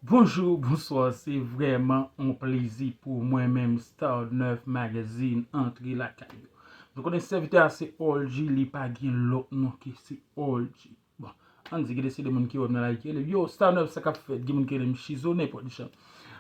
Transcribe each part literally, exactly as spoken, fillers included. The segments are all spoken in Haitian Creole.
Bonjou, bonswa, se vrèman yon plezi pou mwen menm, Star nèf Magazine, antre lakay ou. Nou konnen sèvitè a se Orji, li pa gen lòt non ke se Orji. Bon, ann di gen de se de moun ki wè m nan la ki rele m, yo, Star nèf, sa k ap fèt? Gen moun ki rele m Chizo, nenpòt jan.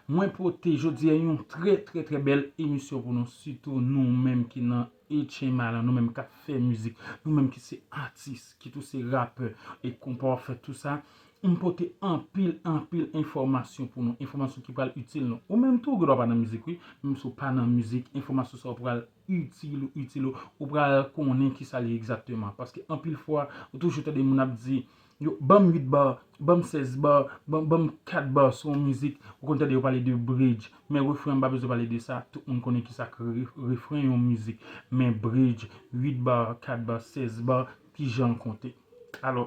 Mwen pote jodi a yon trè, trè, trè bèl emisyon pou nou, sitou nou menm ki nan H M I lan, nou menm k ap fè mizik, nou menm ki se atis, ki tou se rapè e konpa, w ap fè tou sa. M pote anpil, anpil enfòmasyon pou nou, enfòmasyon ki pral itil nou. Ou menm tou, ou gen dwa pa nan mizik, wi, menm si w pa nan mizik, enfòmasyon sa yo pral itil ou, itil ou, ou pral konnen ki sa li egzakteman. Paske anpil fwa, ou toujou tande moun ap di, yo, ban m uit ba, ban m sèz ba, ban, ban m kat ba sou yon mizik, ou konn tande yo pale de bridge. Men refren an, m pa bezwen pale de sa, tout moun konnen ki sa k re-, refren yon mizik. Men bridge, uit ba, kat ba, sèz ba, ki jan l konte. Alò,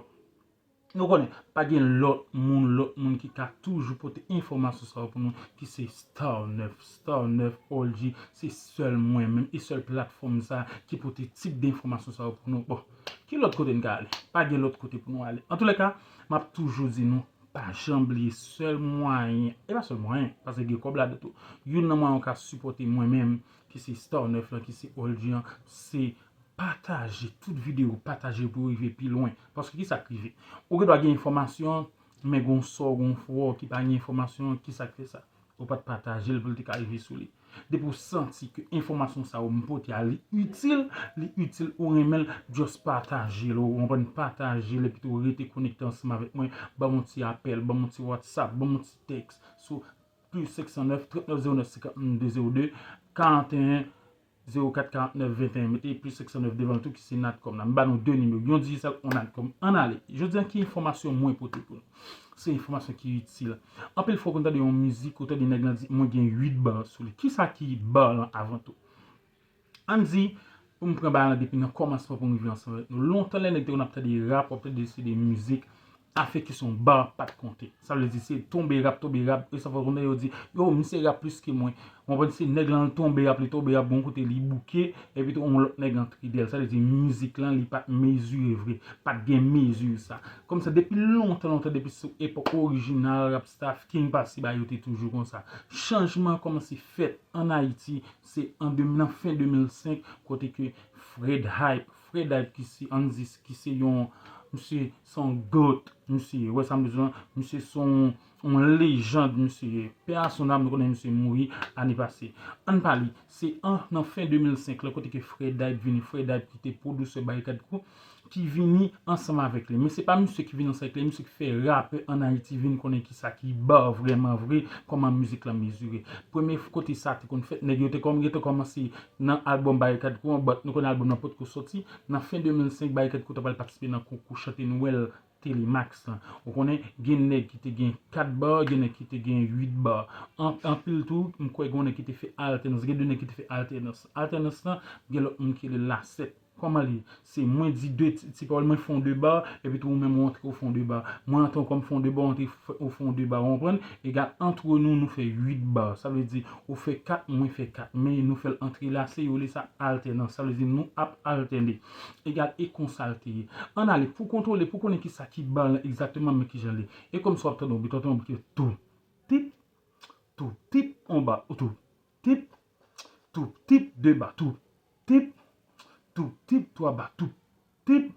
nou konnen, pa gen lòt moun, lòt moun ki ka toujou pote enfòmasyon sa yo pou nou, ki se Star nèf. Star nèf, Orji, se sèl mwen menm e sèl platfòm sa ki pote tip de enfòmasyon sa yo pou nou. Bon, ki lòt kote n ka ale? Pa gen lòt kote pou nou ale. Antoulèka, m ap toujou di nou, pa janm bliye sèl mwayen, e pa sèl mwayen, paske gen kòb ladan tou. Youn nan mwayen ou ka sipòte mwen menm, ki se Star nèf lan, ki se Orji an, se pataje tout videyo, pataje pou yo rive pi lwen. Paske ki sa k rive? Ou gen dwa gen enfòmasyon, men gon sò, gon fwò ki pa gen enfòmasyon, ki sa k fè sa? Ou pa t pataje l pou l te ka rive sou li. Depi w santi ke enfòmasyon sa yo m pote a, li itil, li itil, ou renmen l, just pataje l, ou konprann, pataje l, epi tou rete konekte ansanm avèk mwen, ban m yon ti apèl, ban m yon ti WhatsApp, ban m yon ti tèks sou plis senk san nèf, trant nèf zewo nèf, senkant de zewo de, karanteyen, zewo kat karantnèf venteyen, mete plis senk san nèf devan l tou ki se Natcom nan. M ba nou de nimewo, yon Digicel, yon Natcom. Ann ale. Jodi a, ki enfòmasyon mwen pote pou nou? Se enfòmasyon ki itil. Anpil fwa, ou konn tande yon mizik, ou tande nèg lan di, mwen gen uit ba sou li. Kisa ki ba lan avan tou? Ann di, pou m pran ba lan depi nan kòmansman pou m rive ansanm avèk nou. Lontan, lè nèg te konn ap tande rap, w ap tande se de mizik, afè kesyon ba pa t konte. Sa vle di se tonbe rap, tonbe rap, e sa fè konnen yo di, yo, misye rap plis ke mwen. Ou konprann, se nèg lan tonbe rap, li tonbe rap, bon kote li bouke, epi tou yon lòt nèg antre dèyè l. Sa vle di mizik lan, li pa t mezire vre, pa t gen mezi sa. Kòmsa, depi lontan, lontan, depi sou epòk orijinal, rap staff, King Passy, ba yo te toujou konsa. Chanjman kòmanse fèt ann Ayiti, se an de, nan fen de mil senk, kote ke Fred Hype, Fred Hype ki se, ann di, ki se yon, misye se yon goat, misye ye. Ou wè sa m bezwen, misye se yon, yon lejand, misye ye. Paix à son âme, nou konnen misye mouri ane pase. Ann pale, se an, nan fen de mil senk lan, kote ke Fred Hype vini, Fred Hype ki te pwodisè Barikad Crew, ki vini ansanm avèk li. Men se pa misye ki vini ansanm avèk li, misye ki fè rapè ann Ayiti vin konnen kisa ki ba vrèman vre, kòman mizik lan mezire. Premye kote sa te konn fèt, nèg yo te kòm, yo te kòmanse nan albòm Barikad Crew an, but nou konnen albòm nan potko sòti. Nan fen de mil senk, Barikad Crew t ap al patisipe nan konkou chante Nwèl Telemax lan. Ou konnen, gen nèg ki te gen kat ba, gen nèg ki te gen uit ba. An, anpil tou, m kwè gen nèg ki te fè altènans, gen de nèg ki te fè altènans. Altènans lan, gen lòt moun ki rele l a sèt. Kòman li ye? Se mwen di de ti, ti pawòl, mwen fè yon de ba, epi tou ou menm ou antre ou fè yon de ba. Mwen antre kòm fè yon de ba, ou antre f-, ou fè yon de ba, ou konprann? Egal, antre nou, nou fè uit ba. Sa vle di, ou fè kat, mwen fè kat. Men nou fè l antrelase, yo rele sa altènans. Sa vle di, nou ap altène. Egal, e konsa l te ye. Ann ale, pou kontwole, pou konnen kisa ki ba lan egzakteman, men kijan l ye. E kòmsi w ap tande yon bit, w ap tande yon bit ki tou, tit, tou, tit, yon ba, tou, tit, tou, tit, de ba, tou, tit, tou, tit, twa ba, tou, tit,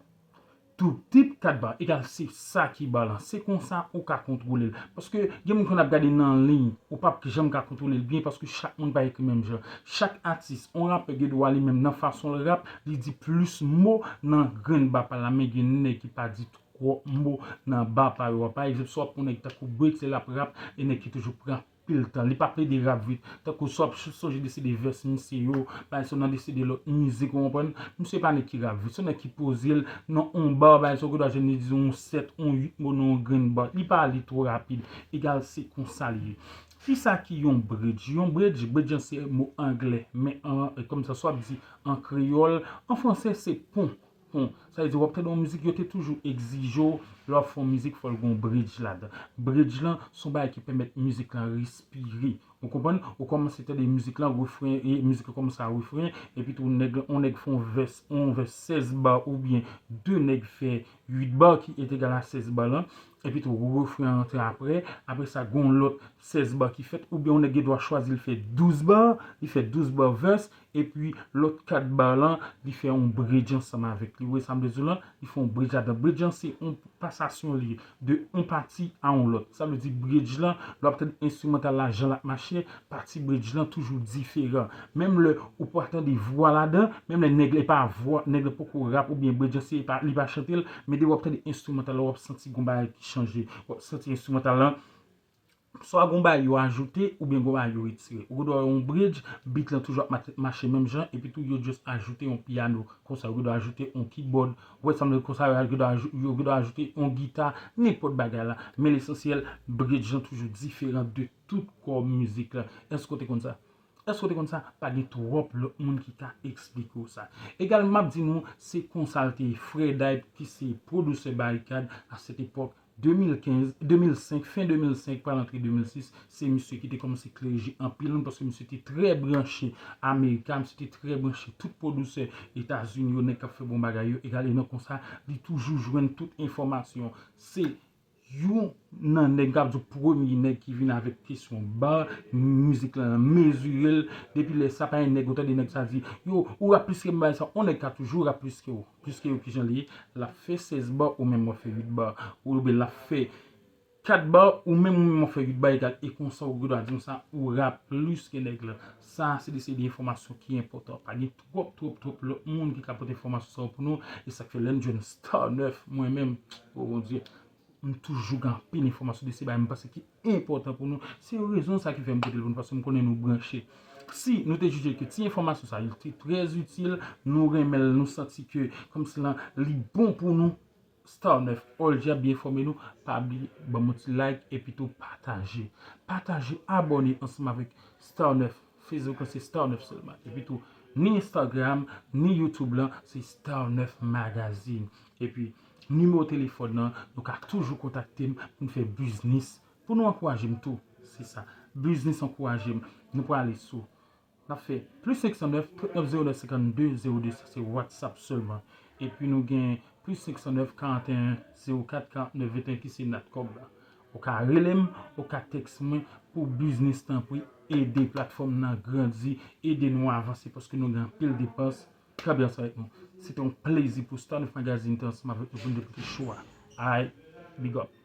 tou, tit, kat ba, egal se sa ki ba lan. Se konsa ou ka kontwole l. Paske gen moun konn ap gade nan liy, ou p ap janm ka kontwole l byen paske chak moun pa ekri menm jan. Chak atis, yon rapè gen dwa li menm nan fason l rap, li di plis mo nan grenn ba pa l la, men gen nèg ki pa di twòp mo nan ba pa yo a. Pa egzanp, si w ap pran yon nèg tankou Brix, lè l ap rap, e nèg ki toujou pran pil tan. Li pa plede rap vit. Tankou si w ap sonje de se de vès misye yo, pa egzanp, nan de se de lòt mizik, ou konprann? Misye pa nèg ki rap vit. Se nèg ki poze l nan yon ba, pa egzanp, ou dwa jwenn li di yon sèt, yon uit mo nan yon grenn ba. Li pa li twò rapid. Egal, se konsa li ye. Kisa ki yon bridge? Yon bridge, bridge an se mo anglè, men an, kòmsa, si w ap di an kreyòl, an fransè, se pon. Pon. Sa vle di, w ap tande yon mizik, yo te toujou egzije w, lè w ap fè yon mizik, fò l gen yon bridge ladan. Bridge lan, se yon bagay ki pèmèt mizik lan respire. Ou konprann? Ou kòmanse tande mizik lan, refren, e mizik lan kòmanse a refren, epi tou nèg, yon nèg fè yon vès, yon vès sèz ba oubyen de nèg fè uit ba ki etegal a sèz ba lan. epi tou refren an antre apre, apre sa gen yon lòt sèz ba ki fèt, oubyen yon nèg gen dwa chwazi l fè douz ba, li fè douz ba verse, epi lòt kat ba lan, li fè yon bridge ansanm avèk li. Ou wè sa m vle di w lan? Li fè yon bridge ladan. Bridge lan se yon pasasyon li ye de yon pati a yon lòt. Sa vle di bridge lan, lè w ap tande enstrimantal la, jan l ap mache, pati bridge lan toujou diferan. Menm lè ou pa tande vwa ladan, menm lè nèg la pa vwa, nèg la poko rap oubyen bridge lan se pa, li pa chante l, men depi w ap tande enstrimantal la, w ap santi gon bagay ki chanje. W ap santi enstrimantal lan, swa gon bagay yo ajoute oubyen gon bagay yo retire. Ou gen dwa wè yon bridge, beat lan toujou ap mat- mache menm jan, epi tou yo just ajoute yon piano konsa, yo gen dwa ajoute yon keyboard, ou wè sa m vle di konsa, yo gen dwa ajou- yo gen dwa ajoute yon gita, nenpòt bagay la. Men lesansyèl, bridge lan toujou diferan de tout kò mizik la. Èske w te konn sa? Èske w te konn sa? Pa gen twòp lòt moun ki ka eksplike w sa. Egal, m ap di nou, se konsa l te ye. Frè Dype, ki se pwodisè Barikad, a sèt epòk, de mil kenz, de mil senk, fen de mil senk, pral antre de mil sis, se misye ki te kòmanse klere je anpil moun, paske misye te trè branche Amerika, misye te trè branche tout pwodisè Etazini yo, nèg k ap fè bon bagay yo, egal, e nan konsa, li toujou jwenn tout enfòmasyon. Se youn nan nèg, m ka di w, premye nèg ki vin avèk kesyon ba, mizik lan mezire l, depi lè sa, pa gen nèg, ou tande nèg sa di, yo, ou rap plis ke m, bagay sa, yon nèg ka toujou rap plis ke w. Plis ke yo, kijan li ye? L ap fè sèz ba, ou menm w ap fè uit ba. Oubyen l ap fè kat ba, ou menm, ou menm w ap fè uit ba egal. E konsa, ou gen dwa di konsa, ou rap plis ke nèg la. Sa, se de, se de enfòmasyon ki enpòtan. Pa gen twòp, twòp, twòp lòt moun ki ka pote enfòmasyon sa yo pou nou. E sa k fè lè n jwenn Star nèf, mwen menm, o Bondye, m toujou gen anpil enfòmasyon de se bagay m panse ki enpòtan pou nou. Se rezon sa ki fè m pote l pou nou, paske m konnen nou branche. Si nou te jije ke ti enfòmasyon sa yo te trè itil, nou renmen l, nou santi ke kòmsi lan li bon pou nou, Star nèf, All G ap byen enfòme nou, pa bliye ban m yon ti like epi tou pataje. Pataje, abòne ansanm avèk Star nèf, Facebook lan se Star nèf sèlman. Epi tou, ni Instagram, ni YouTube lan, se Star nèf Magazine. Epi, nimewo telefòn nan, nou ka toujou kontakte m pou n fè biznis. Pou nou ankouraje m tou, se sa. Biznis ankouraje m. Nou prale sou. N ap fè plis senk san nèf, trant nèf zewo nèf, senkann de zewo de, sa se WhatsApp sèlman. Epi nou gen plis senk san nèf, karanteyen zewo kat, karantnèf venteyen ki se Natcom la. Ou ka rele m, ou ka tèks mwen pou biznis, tanpri, ede platfòm nan grandi, ede nou avanse paske nou gen anpil depans. Kanpe ansanm avèk nou. Se te yon plezi pou Star nèf Magazine te ansanm avèk nou pou n te pote cho a. Alright, big up.